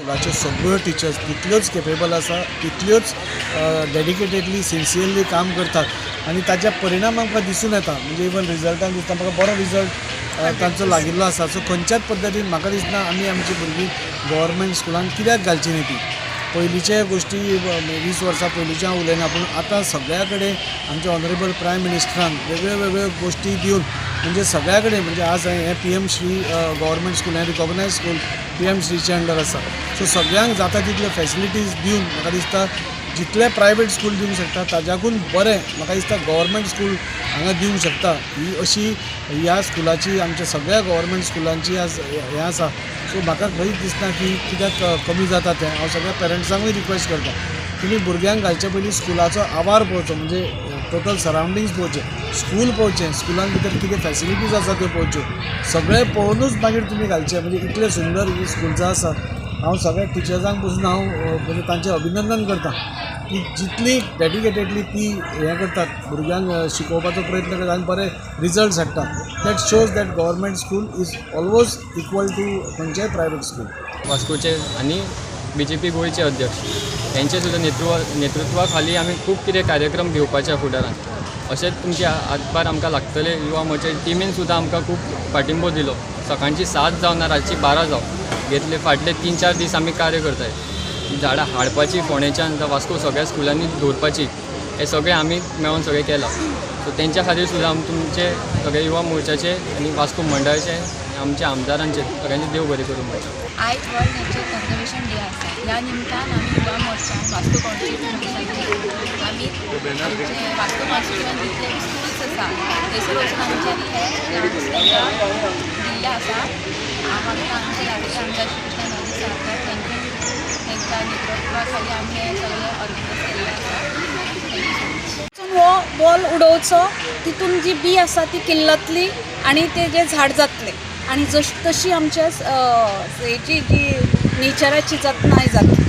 स्कुलाच्यो सगळ्यो टिचर्स तितल्योच केपेबल आसा, तितल्योच डेडिकेटेडली, सिन्सियरली काम करतात आनी ताच्या परिणाम आमकां दिसून येता. म्हणजे इवन रिजल्टान दिसता म्हाका, बरो रिजल्ट तांचो लागिल्लो आसा. सो खंयच्याच पद्दतीन म्हाका दिसना आमी आमची भुरगीं गव्हर्मेंट स्कुलान कित्याक घालची न्ही. ती पयलींचे गोश्टी, 20 वर्सां पयलींचे हांव उलयना, पूण आतां सगळ्या कडेन आमच्या ऑनरेबल प्रायम मिनिस्टरान वेगळ्यो वेगळ्यो गोश्टी दिवन, म्हणजे सगळ्या कडेन, म्हणजे आज हें P M Shri government school हें रिकॉग्नायज स्कूल पी एम श्रीच्या अंडर आसा. सो सगळ्यांक जाता तितल्यो फॅसिलिटीज दिवन म्हाका दिसता जितले प्रायवेट स्कूल दिवंक शकता ताच्याकून बरें म्हाका दिसता गव्हर्मेंट स्कूल हांगा दिवंक शकता. ही अशी ह्या स्कुलाची, आमच्या सगळ्या गव्हर्मेंट स्कुलांची आज हें आसा. सो म्हाका खंयच दिसना की कित्याक कमी जाता तें. हांव सगळ्या पेरंट्सांकूय रिक्वेस्ट करता, तुमी भुरग्यांक घालचे पयलीं स्कुलाचो आवार पळोवचो, म्हणजे टोटल सरावंडिंग्स पळोवचें, स्कूल पळोवचें, स्कुलान भितर कितें फॅसिलिटीज आसा त्यो पळोवच्यो. सगळें पळोवनूच मागीर तुमी घालचें. म्हणजे इतलें सुंदर ही स्कूल आसा. हांव सगळ्या टिचर्सांक पसून हांव म्हणजे तांचें अभिनंदन करता की जितली डेडिकेटेडली ती हें करतात, भुरग्यांक शिकोवपाचो प्रयत्न करतात आनी बरे रिजल्ट्स हाडटा. That shows that government school is always equal to खंयचेय प्रायवेट स्कूल. वास्कोचे आनी बीजेपी गोंयचे अध्यक्ष हेंचे सुद्दां नेतृत्वा खाली आमी खूब कितें कार्यक्रम घेवपाचे फुडारान. अशेंच तुमचे हातभार आमकां लागतले. युवा मोर्चा टिमीन सुद्दां आमकां खूब पाठिंबो दिलो. सकाळची 7 जावं ना रातची 12 जावं, घेतले फाटले 3-4 दीस आमी कार्य करताय. झाडां हाडपाची फोंडेच्यान जावं वास्को सगळ्या स्कुलांनी दवरपाची, हें सगळें आमी मेळोन सगळें केलां. सो तेंच्या खातीर सुद्दां आमी तुमचे सगळे युवा मोर्चाचे आनी वास्को मंडळाचे आनी आमच्या आमदारांचे सगळ्यांचे देव बरें करूं म्हणटा. आयज वर्ल्ड नेचर कन्जर्वेशन डे आसा. ह्या निमतान आमी युवा मोर्चान वास्को कॉन्स्टिट्युएन्सीन आमी आमचे वास्को कॉन्स्टिट्युएन्सीन जितले स्कुल्स आसा थंयसर वचून आमच्यांनी हे प्लांट्स तांकां दिल्ले आसा. हांव आमकां आमचे लागीं आमदार श्री कृष्णा गांधी सरकार तांच्या नेतृत्वा खाली आमी हें सगळें ऑर्गनायज केल्लें आसा. Thank you so much. तितून हो बॉल उडोवचो, तितून जी बी आसा ती किल्लतली आनी ते जें झाड जातलें आनी जश तशी आमच्या हेजी जी नेचराची जतनाय जातली.